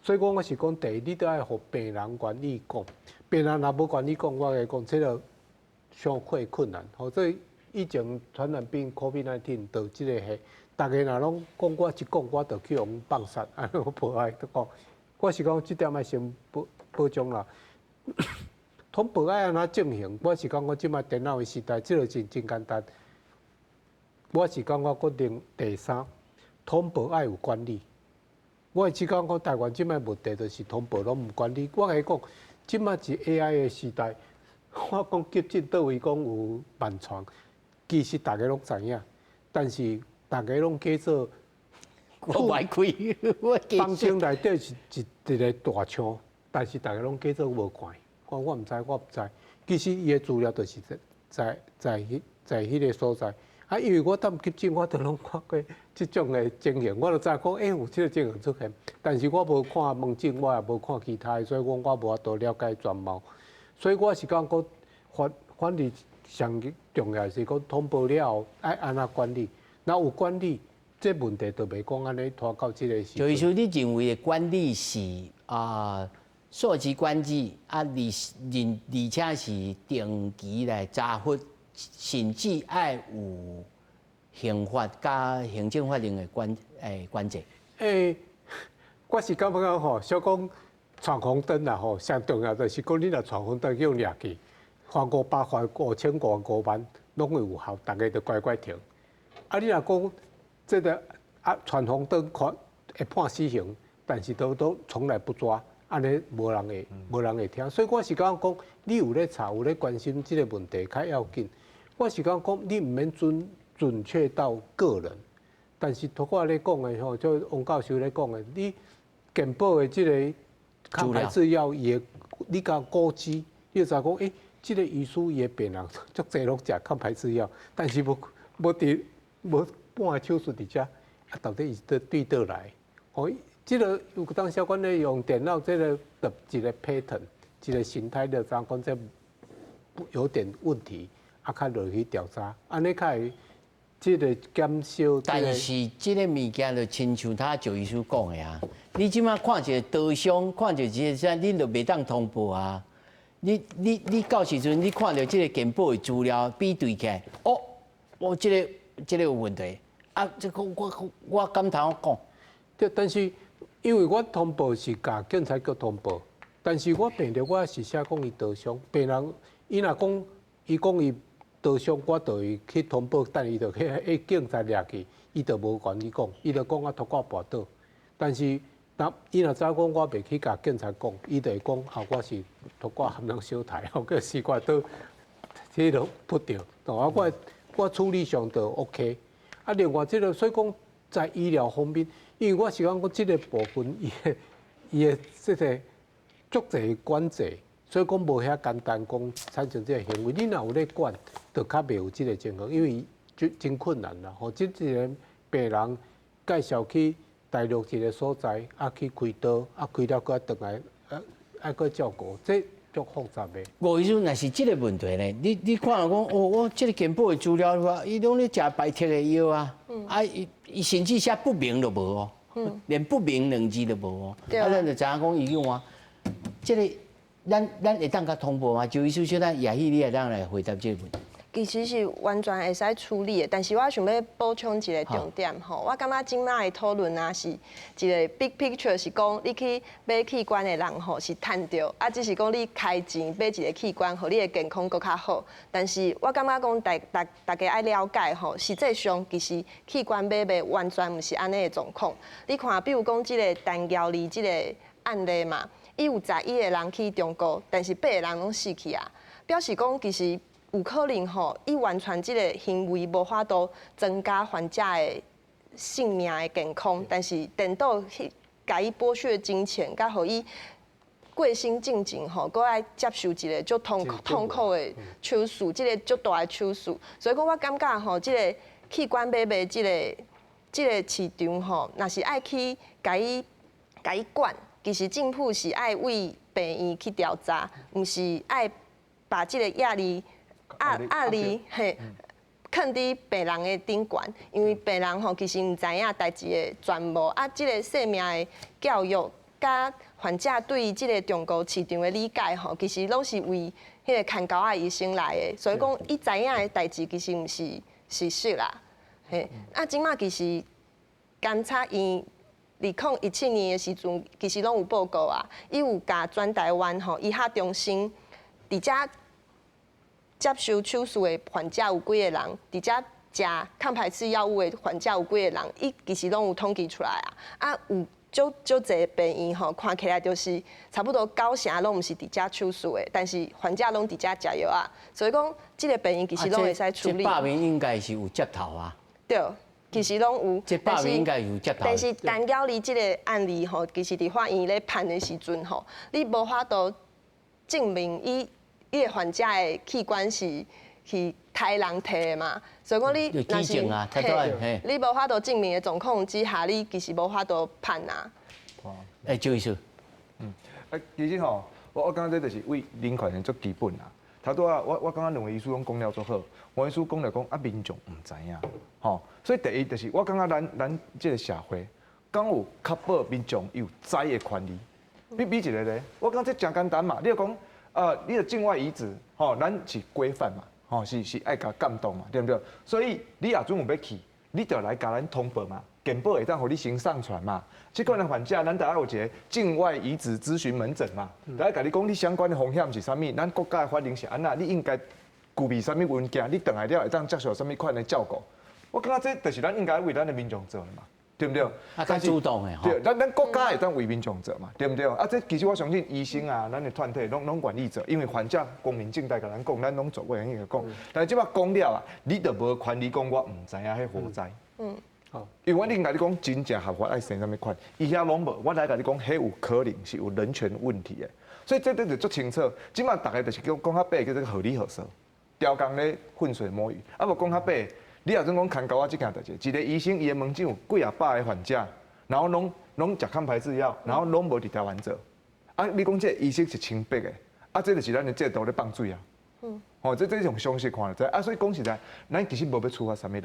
所以講，我是講，第一，你都愛予病人願意講，病人若無願意講，我共你講，這个相會困難。吼，這以前傳染病 COVID-19 就這个係，逐个若攏講我一講，我就去予放殺，按呢我無愛講。我是講這點愛先保障啦。通報愛按怎進行？我是感覺這擺電腦的時代，這个真簡單。我是感覺閣另第三，通報愛有管理。我只講講台灣這擺問題，就是通報攏毋管理。我共你講，這擺是 AI 的時代，我講急診佗位講有萬床，其實逐家攏知影，但是逐家攏叫做我袂開，我房間內底是一個大窗，但是逐家攏假做無看。我毋知，我毋知。其實伊的資料就是在彼个所在。啊，因為我踮急診，我都攏看過這種的情形，我就知講，欸，有這个情形出現。但是我無看門診，我也無看其他的，所以講我無法度了解全貌。所以我是感覺，反而上重要是講通報了後愛按怎管理，若有管理，這問題就袂講按呢拖到這个時。就是說，你認為的管理是啊，數字管理啊，而且是定期來查核，甚至愛有刑法佮行政法令的管制。欸，我是感覺吼，小講闖紅燈啦吼，上重要就是講你若闖紅燈去予掠去，罰500罰5000罰5萬，攏會有效，逐家就乖乖停。啊，你若講這个啊闖紅燈看會判死刑，但是都從來不抓，按呢無人會聽。所以我是感覺講，你有咧查，有咧關心這个問題較要緊。我是感覺講，你毋免準確到個人，但是拄我咧講的吼，就王教授咧講的，你健保的這个抗排斥藥，伊的你共估計，你就知講，欸，這个醫師伊的病人足濟攏食抗排斥藥，但是無佇無半个手術佇遮，啊，到底伊是對佗來？吼，這个有當時阮咧用電腦，這个著一个 pattern，一个形態，就知影講這有點問題，啊，較落去調查，按呢較會這个減少。但是這个物件就親像他趙醫師講的啊，你這擺看一个刀傷，看著這个啥，你就袂當通報啊。你到時陣你看著這个健保的資料比對起來，哦，我這个有問題，啊，這个我敢通講？對，但是因為我通報是共警察局通報，但是我病歷我是寫講伊刀傷，病人伊若講伊講伊刀傷，我就會去通報，等伊就去彼警察掠去，伊就無願意講，伊就講我脫我跋倒，但是。那伊若知影講我袂去共警察講，伊就會講啊，我是塗掛含人相刣，吼，叫西瓜刀，彼落撲著，啊，我處理上就 OK。啊，另外這個所以講在醫療方面，因為我是講講這個部分，伊的這個足濟管制，所以講無遐簡單講產生這個行為。你若有咧管，就較袂有這個情況，因為真真困難啦。吼，這一個病人介紹去大陸一個所在，啊去開刀，啊開了閣轉來，啊愛閣照顧，這足複雜的。吳醫生，若是這個問題呢？你看講，哦，我這個健保的資料的話，伊攏咧食排斥的藥啊，啊，伊甚至寫不明都無哦，連不明兩字都無哦。啊，咱就知影講伊講話，這個咱會當共通報嗎？就意思說，咱也許你會當來回答這個問題。其實是完全會使處理的，但是我想欲補充一個重點吼，我感覺這擺的討論啊是一個 big picture，是講你去買器官的人吼是趁著，啊只是講你開錢買一個器官，予你的健康閣較好。但是我感覺講大家愛了解吼，實際上其實器官買賣完全毋是按呢的狀況。你看，比如講這個陳嬌麗這個案例嘛，伊有11個人去中國，但是八個人攏死去啊，表示講其實。有可能吼，伊完全這個行為無法度增加患者的性命的健康，但是顛倒去共伊剝削金錢，佮予伊過身進前吼，閣愛接受一個足痛苦的手術，這個足大的手術。所以講，我感覺吼，這個器官買賣這個市場吼，若是愛去共伊管，其實政府是愛為病院去調查，毋是愛把這個壓力。壓力嘿，囥佇病人的頂懸，因為病人吼其實毋知影代誌的全貌，啊，這個生命的教育，佮患者對這個中國市場的理解吼，其實攏是為彼個牽鉤仔醫生來的，所以講伊知影的代誌其實毋是事實啦。嘿，啊，這擺其實監察院2017年的時陣，其實攏有報告啊，伊有共全台灣吼醫學中心佇遮接受手術的患者有幾个人，佇遮食抗排斥藥物的患者有幾個人，伊其實攏有統計出來啊。啊，有足足濟病院吼，看起來就是差不多九成攏毋是佇遮手術的，但是患者攏佇遮食藥啊。所以講，這個病院其實攏會使處理。這百名應該是有接頭啊。對，其實攏有。這百名應該有接頭。但是陳嬌麗這個案例吼，其實佇法院咧判的時陣吼，你無法度證明伊個患者的器官是去刣人提的嘛，所以講你若是，你無法度證明的狀況之下，你其實無法度判啊。欸，周醫師，啊，其實吼，我感覺這就是為人權的足基本啦。頭拄仔我感覺兩位醫師攏講了足好，黃醫師講了講啊，民眾毋知影，吼，所以第一就是我感覺咱這個社會，敢有確保民眾有知的權利。比一個咧，我感覺這誠簡單嘛，你就講。你的境外移植，吼，咱是規範嘛，吼，是愛共監督嘛，對毋對？所以你若準有欲去，你就來共咱通報嘛，健保會當予你先上傳嘛。這款的患者，咱大家有一個境外移植諮詢門診嘛，來共你講你相關的風險是啥物，咱國家的法令是按怎，你應該具備啥物文件，你轉來了會當接受啥物款的照顧。我感覺這就是咱應該為咱的民眾做的嘛。對毋對？啊，較主動的吼。對，咱國家會當為民眾做嘛，對毋對？啊，這其實我相信醫生啊，咱的團體攏願意做，因為患者光明正大共咱講，咱攏做願意去講。但是這擺講了啊，你就無權利講我毋知影彼何在。好。因為我已經共你講真正合法愛生啥物款，伊遐攏無，我來共你講，彼有可能是有人權問題的。所以這這就足清楚。這擺逐个就是叫講較白，叫做合理合說，刁工咧渾水摸魚，啊無講較白。你若準講牽鉤仔這件代誌，一個醫生伊的門診有幾仔百个患者，然後攏食抗排斥藥，然後攏無佇台灣做。啊，你講這個醫生是清白的，啊，這就是咱的制度咧放水啊。吼，這種常識看就知。啊，所以講實在，咱其實無欲處罰啥物人，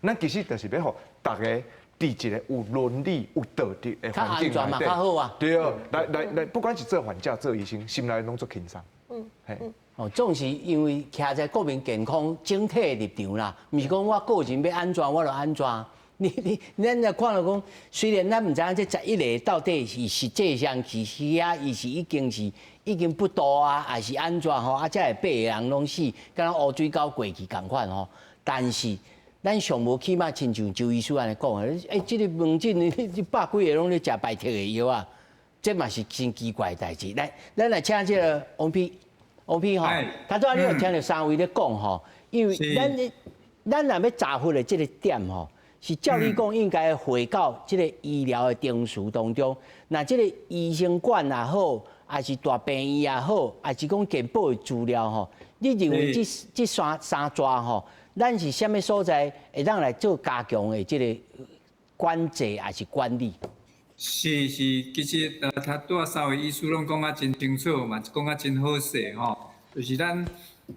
咱其實就是欲予逐个佇一個有倫理、有道德的環境內底。較好啊。對，來來來，不管是做患者、做醫生，心內攏足輕鬆。嘿。哦，總是因為徛在國民健康整體的立場啦，毋是講我個人欲按怎我就按怎。你你咱來看著講，雖然咱毋知影這十一个到底是實際上是遐，伊是已經是已經不多啊，還是按怎吼？啊，才會八个人攏死，敢若烏水溝過去仝款吼。但是咱上無起碼親像周醫師按呢講的，欸，這個門診你百幾个攏咧食排鐵的藥啊，這嘛是真奇怪的代誌。來，咱來請這个王丕。王丕吼，頭拄仔你有聽著三位咧講吼，因為咱咱若欲查核的這个點吼，是照理講應該回到這个醫療的程序當中，若這个醫生管也好，還是大病院也好，還是講健保的資料吼，你認為這這三三逝吼，咱是啥物所在會當來做加強的這个管制還是管理？是是，其實頭拄仔三位醫師攏講甲真清楚嘛，講甲真好勢吼。就是咱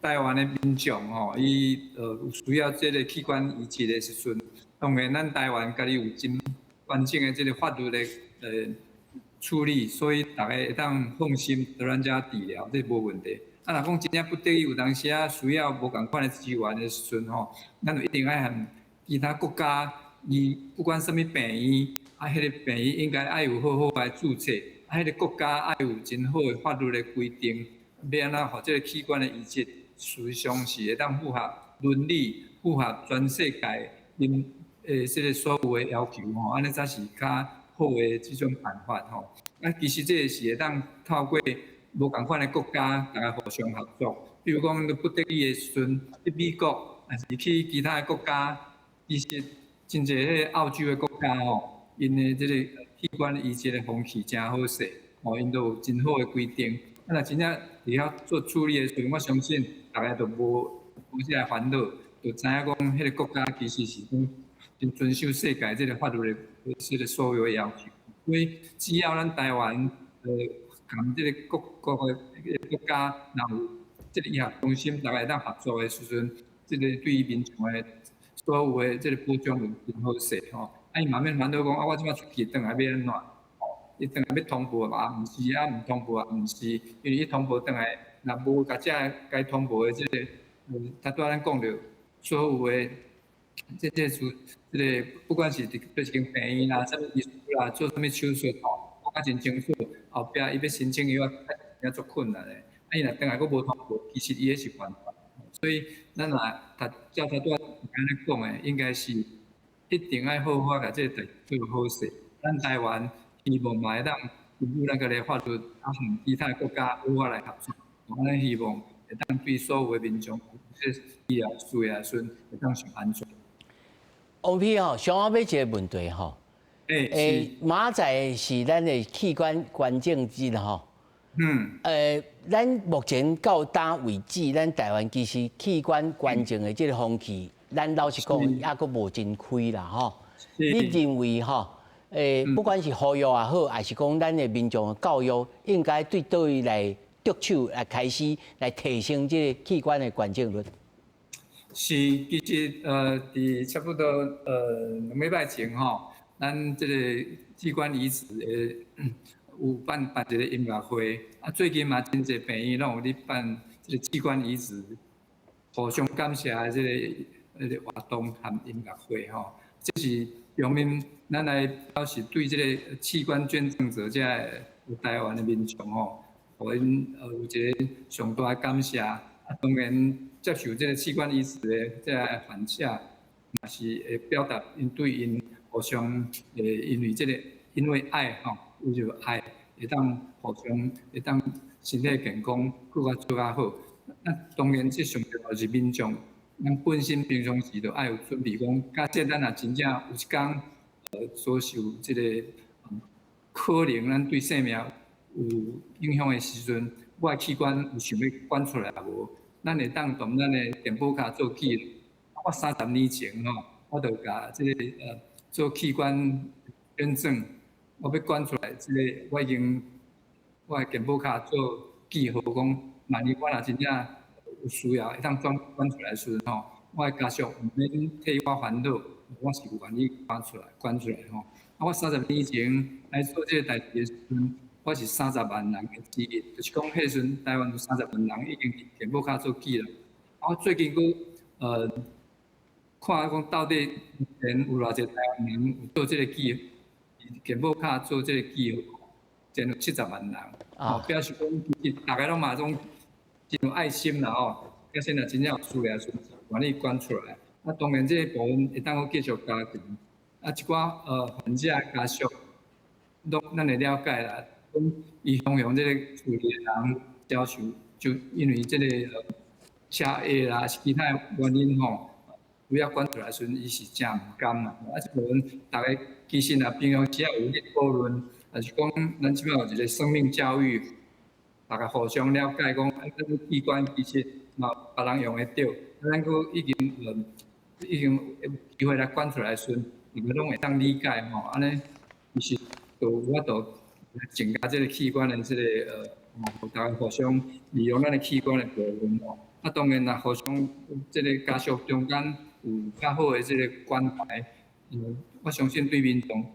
台灣的民眾吼，伊有需要這个器官移植的時陣，當然咱台灣家己有真完整的這个法律的處理，所以逐家會當放心佇咱遮治療，這無問題。啊，若講真正不得已有當時仔需要無仝款的資源的時陣吼，咱就一定愛和其他國家，伊不管啥物病院。啊，彼个病院應該愛有好好來註冊，啊，彼个國家愛有真好的法律的規定，欲按怎予這个器官的移植，事實上是會當符合倫理、符合全世界𪜶這个所有的要求吼，按呢才是較好的這種辦法吼。啊，其實這个是會當透過無仝款的國家，逐家互相合作。比如講，不得已的時陣，去美國，抑是去其他的國家，其實真濟彼个澳洲的國家吼。𪜶的這个器官移植的風氣誠好勢，吼，𪜶都有真好的規定。啊，若真正佇遐做處理的時陣，我相信逐家都無無這个煩惱，就知影講彼个國家其實是講真遵守世界這个法律的這个所有的要求。所以只要咱台灣佮這个各國的國家若有這个醫學中心，逐家會當合作的時陣，這个對於民眾的所有的這个保障就真好勢吼。啊，伊嘛免煩惱講啊，我這擺出去轉來欲按怎？吼，伊轉來欲通報嘛，毋是啊，毋通報啊，毋是，因為伊通報轉來，若無共這該通報的這个，頭拄仔咱講著所有的這這事，這个不管是佇佗一間病院啦，啥物醫師啦，做啥物手術吼，講甲真清楚，後壁伊欲申請藥啊，真足困難的。啊，伊若轉來閣無通報，其實伊彼是犯法。所以咱若頭照頭拄仔按呢講的，應該是。一定愛好好共這个代誌做好勢。咱台灣希望嘛會當根據咱家己法律，啊，和其他國家好好來合作。咱希望會當對所有的民眾，這醫療需要的時陣會當上安全。王丕吼，上後尾一个問題吼，欸，明仔載是咱的器官捐贈日吼。咱目前到今為止，咱台灣其實器官捐贈的這个風氣，咱老實講，猶閣無真開啦吼。你認為吼，不管是呼籲也好，還是講咱的民眾的教育，應該對佗位來著手來開始來提升這个器官的捐贈率？是，其實佇差不多兩禮拜前吼，咱這个器官移植的有辦辦一个音樂會，啊，最近嘛真濟病院攏有咧辦這个器官移植，互相感謝的這个彼个活動和音樂會吼，這是表明咱來表示對這个器官捐贈者這个台灣的民眾吼，予𪜶有一个上大的感謝。啊，當然接受這个器官移植的這个患者，嘛是會表達𪜶對𪜶互相因為這个因為愛吼，為著愛會當互相會當身體健康閣較做較好。那當然這上重要是民眾，咱本身平常時就愛有準備，講假設咱若真正有一工所受這个可能咱對生命有影響的時陣，我的器官有想欲捐出來無？咱會當佇咱的健保卡做記錄。我30年前吼，我就共這个做器官捐贈，我欲捐出來，這个我已經我的健保卡做記號，講萬一我若真正有需要，會當捐捐出來時陣吼，我的家屬毋免替我煩惱，我是有願意捐出來，捐出來吼。啊，我30年前來做這个代誌的時陣，我是三十萬人的之一，就是講彼時陣台灣有三十萬人已經佇健保卡做記錄。啊，最近閣看講到底目前有偌濟台灣人有做這个記健保卡做這个記錄，真有70萬人。哦，表示講其實大家攏嘛總真有愛心啦吼，表示若真正有需要時陣，願意捐出來。啊，當然這个部分會當閣繼續加強。啊，一寡患者家屬，攏咱會了解啦。講伊形容這个厝裡的人遭受，就因為這个車禍啦，是其他的原因吼，有影捐出來時陣，伊是誠毋甘嘛。啊，這部分逐家其實若平常時也有咧討論，抑是講咱這擺有一个生命教育，逐家互相了解講，啊，咱器官其實嘛別人用會著，咱閣已經有機會來捐出來時陣，大家攏會當理解吼，按呢其實就有法度增加這个器官的這个，逐家互相利用咱的器官的部分吼。啊，當然若互相這个家屬中間有較好的這个關懷，我相信對民眾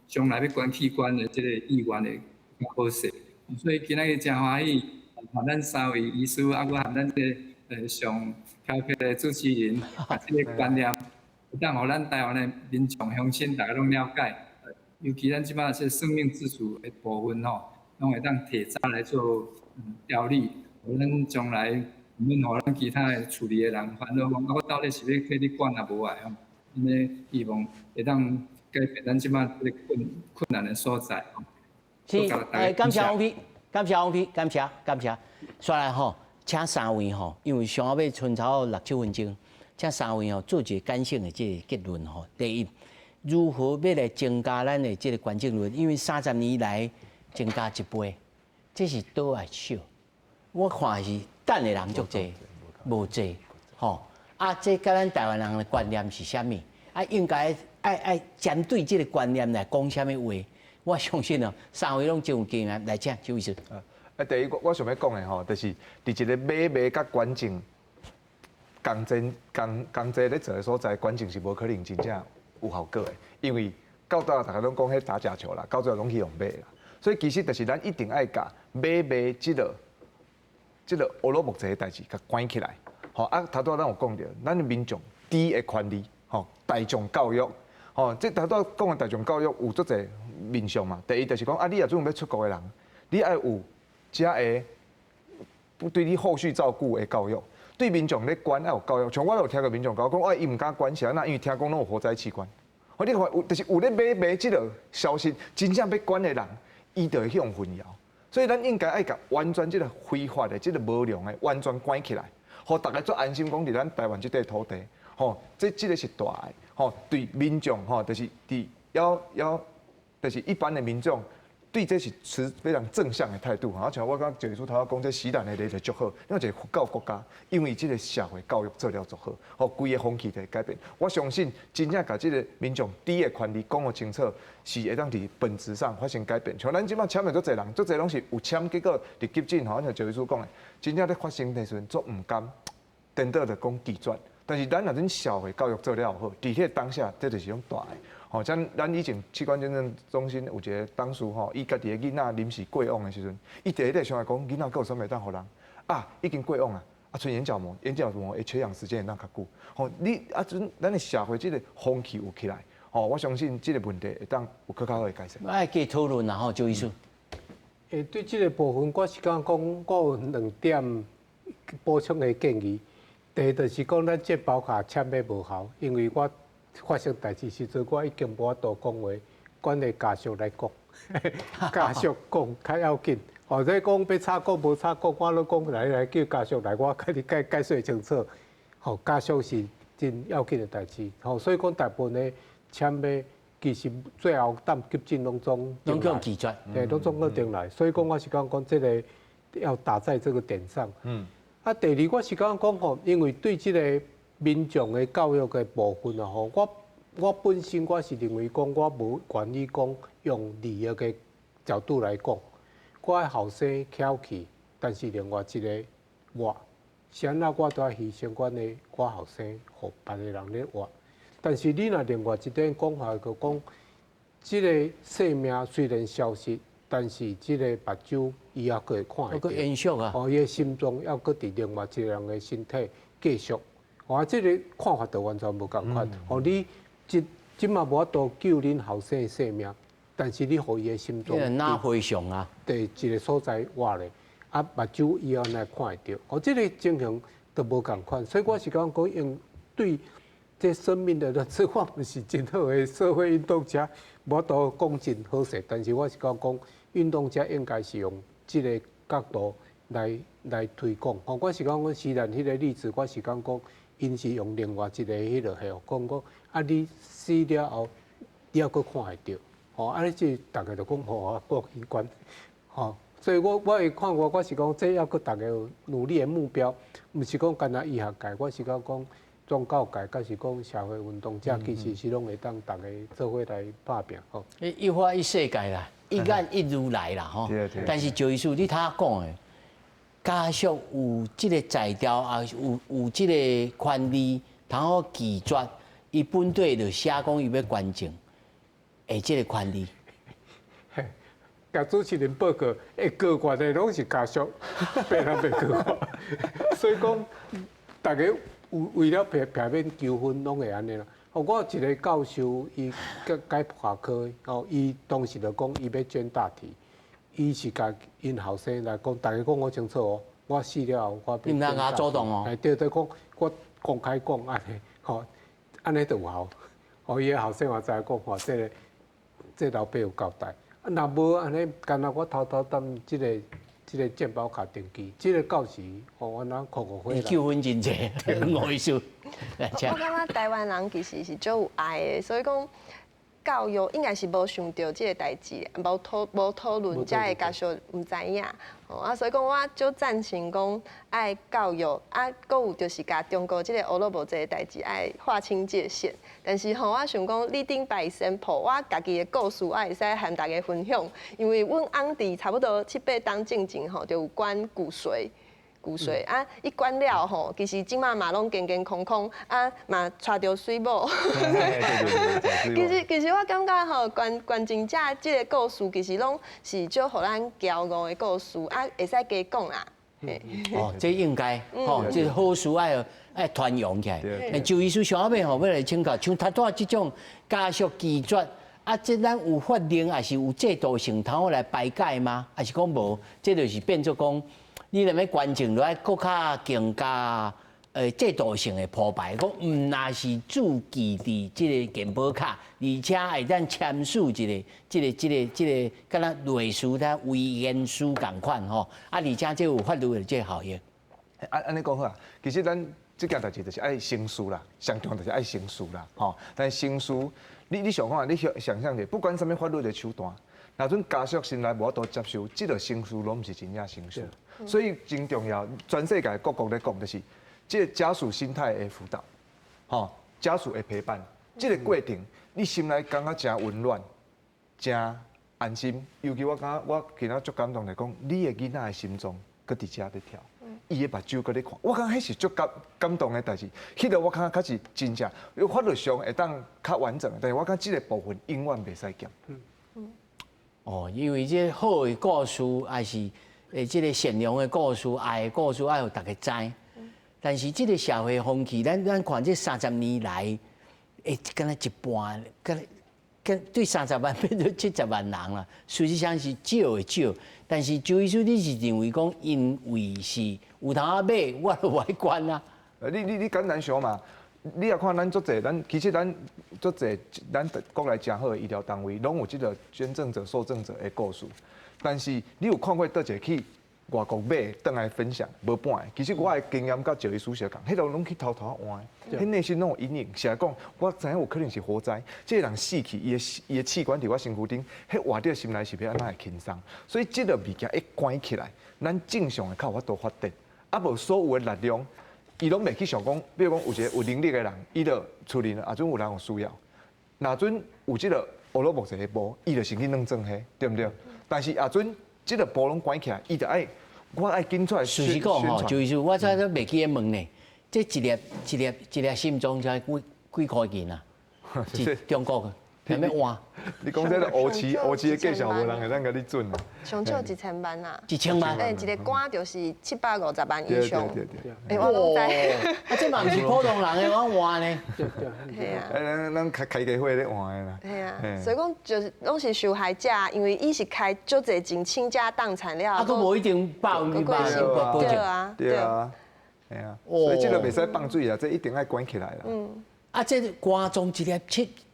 將來欲捐器官的這个意願會較好勢。所以今仔日誠歡喜，和咱三位醫師，啊，閣和咱這个上調皮的主持人，把這个觀念，會當予咱台灣的民眾鄉親逐家攏了解。尤其咱這擺這生命自主的部分吼，攏會當提早來做調理，予咱將來毋免予咱其他的厝裡的人煩惱講，啊，我到底是欲替你捐抑無愛吼？按呢希望會當改變咱這擺這个困難的所在。是，感謝王飛，感謝王飛，感謝感謝。煞來吼，請三位吼，因為上後尾賰差六七分鐘，請三位吼做一个簡省的這个結論吼。第一，如何欲來增加咱的這个捐贈率？因為30年來增加一倍，這是多抑少？我看是等的人足濟，無濟，吼。啊，這佮咱台灣人的觀念是啥物？啊，應該愛針對這个觀念來講啥物話？我相信哦，三位攏真有經驗，來請周醫師。啊，第一，我想欲講的吼，就是佇一个買賣佮捐贈仝濟仝仝濟咧做的所在，捐贈是無可能真正有效果的，因為到頭來逐家攏講彼打假球啦，到最後攏去予買啦。所以其實就是咱一定愛共買賣這个烏魯木齊的代誌，共關起來。吼啊，頭拄仔咱有講著，咱的民眾知的權利，吼，大眾教育，吼，這頭拄仔講的大眾教育有足濟面向嘛。第一就是講啊，你若準備欲出國的人，你愛有遮个對你後續照顧的教育，對民眾咧捐愛有教育。像我有聽過民眾共我講，啊，伊毋敢捐是按怎？因為聽講攏有活摘器官。吼，你看有，就是有咧買賣這个消息，真正欲捐的人，伊就會去予混淆。所以咱應該愛共完全這个非法的、這个無良的，完全關起來，予逐家足安心，講佇咱台灣這塊土地，吼，這个是大的，吼，對民眾，吼，就是佇要要，就是一般的民眾。對這是持非常正向的態度，啊，像我剛剛周醫師頭仔講，這錫蘭的例子足好，因為一个佛教國家，因為這个社會教育做了足好，予規个風氣就改變。我相信真正共這个民眾知的權利講予清楚，是會當佇本質上發生改變。像咱這擺簽的足濟人，足濟攏是有簽，結果佇急診吼，像周醫師講的，真正咧發生的時陣足毋甘，顛倒就講拒絕。但是咱若陣社會教育做了好，佇彼个當下，這就是種大的。吼，像咱以前器官捐贈中心有一个董事吼，伊家己的囡仔臨時過往的時陣，伊第一個想來講，囡仔閣有啥物會當予人？啊，已經過往啊，啊，賰眼角膜，眼角膜的缺氧時間會當較久。吼，你啊，陣咱的社會這个風氣有起來，吼，我相信這个問題會當有閣較好的改善。愛加討論啦吼，周醫師。對這个部分，我是感覺講，我有兩點補充的建議。第一就是講，咱健保卡簽買無效，因為我發生代誌時陣，我已經無法度講話，阮的家屬來講，家屬講較要緊。或者講欲插管無插管，我攏講來來叫家屬來，我共你解解釋清楚。吼，家屬是真要緊的代誌。吼，所以講大部分的簽買其實最後等急診攏總攏叫拒絕，對，攏總閣轉來。所以講我是講講這个要打在這个點上。啊，第二我是感覺講吼，因為對這个民眾的教育的部分啊吼，我本身我是認為講，我無願意講用利益的角度來講，我的後生翹去，但是另外一个活，是按怎我都愛犧牲阮的我後生，予別个人咧活。但是你若另外一點講法，就講這个生命雖然消失，但是這个目睭伊猶閣會看會閣延續啊！哦，伊的心臟猶閣佇另外一個人的身體繼續。哦，這个看法就完全無仝款。哦，你這這馬無法度救恁後生的性命，但是你予伊的心臟，哪非常啊？佇一个所在活咧，啊，目睭伊猶來看會著。哦，這个情形都無仝款，所以我是講講用對這生命的認知，我毋是真好的社會運動家，無法度講真好勢，但是我是講講運動家應該是用這个角度來推廣。哦，我是講講雖然彼个例子，我是講講𪜶是用另外一个彼个彼講講啊，你死了後，你猶閣看會著。吼，啊，你這逐家就講吼啊，過器官，吼，所以我的看法，我是講這猶閣逐家有努力的目標，毋是講干焦醫學界，我是講講宗教界，抑是講社會運動者，其實是攏會當逐家做伙來拍拚吼。一花一世界啦，一眼一如來啦，吼。但是趙醫師，你頭仔講的，家屬有這个才調，啊有這个權利，通好拒絕，伊本底就寫講伊欲捐贈，會這个權利。共主持人報告，會告原的攏是家屬，病人袂告原，所以講，逐家有為了避避免糾紛，攏會按呢啦。哦，我有一个教授，伊解解剖科，哦，伊當時就講伊欲捐大體，伊是共𪜶後生來講，逐家講好清楚哦，我死了後我欲你毋通共我阻擋哦。哎，對對，講我公開講按呢，吼，按呢就有效。哦，伊的後生嘛知影講，吼，這个這老爸有交代。啊，若無按呢，干焦我偷偷踮這个這个健保卡登記，這个到時吼，我哪看誤會啦。糾紛真濟，吳醫師。我感覺台灣人其實是足有愛的，所以講教育應該是無想著這个代誌，無討論，才會家屬毋知影。哦啊，所以講我足贊成講愛教育，啊，閣有就是共中國這个烏魯木齊的代誌愛劃清界限。但是吼，我想講 leading by example，我家己的故事我會使和大家分享，因為阮翁佇差不多七八冬進前吼，就有捐骨髓。骨髓啊，伊捐了吼，其實這馬嘛攏健健康康，啊嘛娶著媠某。其實我感覺吼，捐贈者這个故事其實攏是足予咱驕傲的故事，啊會使加講啦。哦，這應該吼，這好事愛愛傳揚起來。周醫師上尾吼，欲來請教，像頭拄仔這種家屬拒絕，啊，這咱有法令，抑是有制度性通好來排解嗎？抑是講無？這就是變做講，你若欲捐贈，就愛閣較更加制度性的鋪排，講毋若是註記佇這个健保卡，而且會當簽署一个、這个、這个、這个，敢若類似他遺言書仝款吼，啊，而且這有法律的這个效應。按按呢講好啊，其實咱這件代誌就是愛程序啦，上重要就是愛程序啦，吼。但是程序，你想看，你想想像者，不管啥物法律的手段，若陣家屬心內無法度接受，這个程序攏毋是真正程序。所以真重要，全世界各國咧講，就是這个家屬心態的輔導，吼，家屬的陪伴，這个過程，你心內感覺誠溫暖，誠安心。尤其我感覺我今仔足感動來講，你的囡仔的心臟閣佇遮咧跳，伊的目睭閣咧看，我感覺彼是足感感動的代誌。彼个我感覺較是真正，因為法律上會當較完整，但是我感覺這个部分永遠袂使減。哦，因為這好的故事，抑是這个善良的故事、愛的故事，愛予逐家知。但是這个社會風氣，咱看這30年來，敢若一半，敢敢對30萬變做70萬人啦。事實上是少的少，但是周醫師，你是認為講，因為是有通仔買，我就愛捐啊。你簡單想嘛，你也看咱足濟，咱其實咱足濟，咱國內誠好的醫療單位，攏有這个捐贈者、受贈者的故事。但是你有看過佗一个去外國買轉來分享？無半個。其實我的經驗佮趙醫師相仝，彼个攏去偷偷換的，彼內心攏有陰影。是來講，我知影有可能是火災，這个人死去，伊的器官佇我身軀頂，彼活著心內是欲按怎會輕鬆？所以這个物件一關起來，咱正常的較有法度發展。啊，無所有的力量，伊攏袂去想講，比如講有一个有能力的人，伊就處理，啊陣有人有需要，若陣有這个烏魯木齊的布，伊就先去弄裝彼，對毋對？但是啊陣這个布攏關起來，伊就愛我愛緊出來事實講吼，就是我早都袂記得問呢，這一粒一粒一粒心臟才幾幾箍錢啊？是中國的。欲換？你講這個烏市烏市的價錢，無人會當共你準啊。上少一千萬啊！ 1000萬？欸，一個肝就是750萬以上。對對對。欸，我攏知。啊，這嘛毋是普通人的往換呢。對對。係啊。咱咱開開家伙咧換的啦。係啊，所以講就是攏是受害者，因為伊是開足濟錢傾家蕩產了。啊，閣無一定100%保證。對啊。對啊。係啊。所以這個袂使放水啊，這一定愛管起來啦。嗯。啊，這肝臟一粒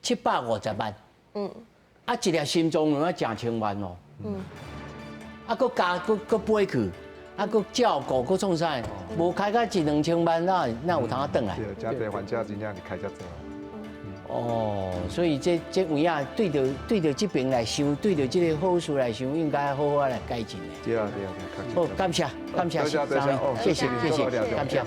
750萬。嗯。啊，一粒心臟兩成千萬哦。嗯。啊，閣加閣閣飛去，啊，閣照顧，閣創啥？無開到一兩千萬，哪哪有通轉來？對，真濟患者真正是開遮濟。哦，所以這這有影對著對著這邊來想，對著這個好事來想，應該好好來改進的。對啊對啊對。好，感謝感謝，謝謝謝謝，感謝。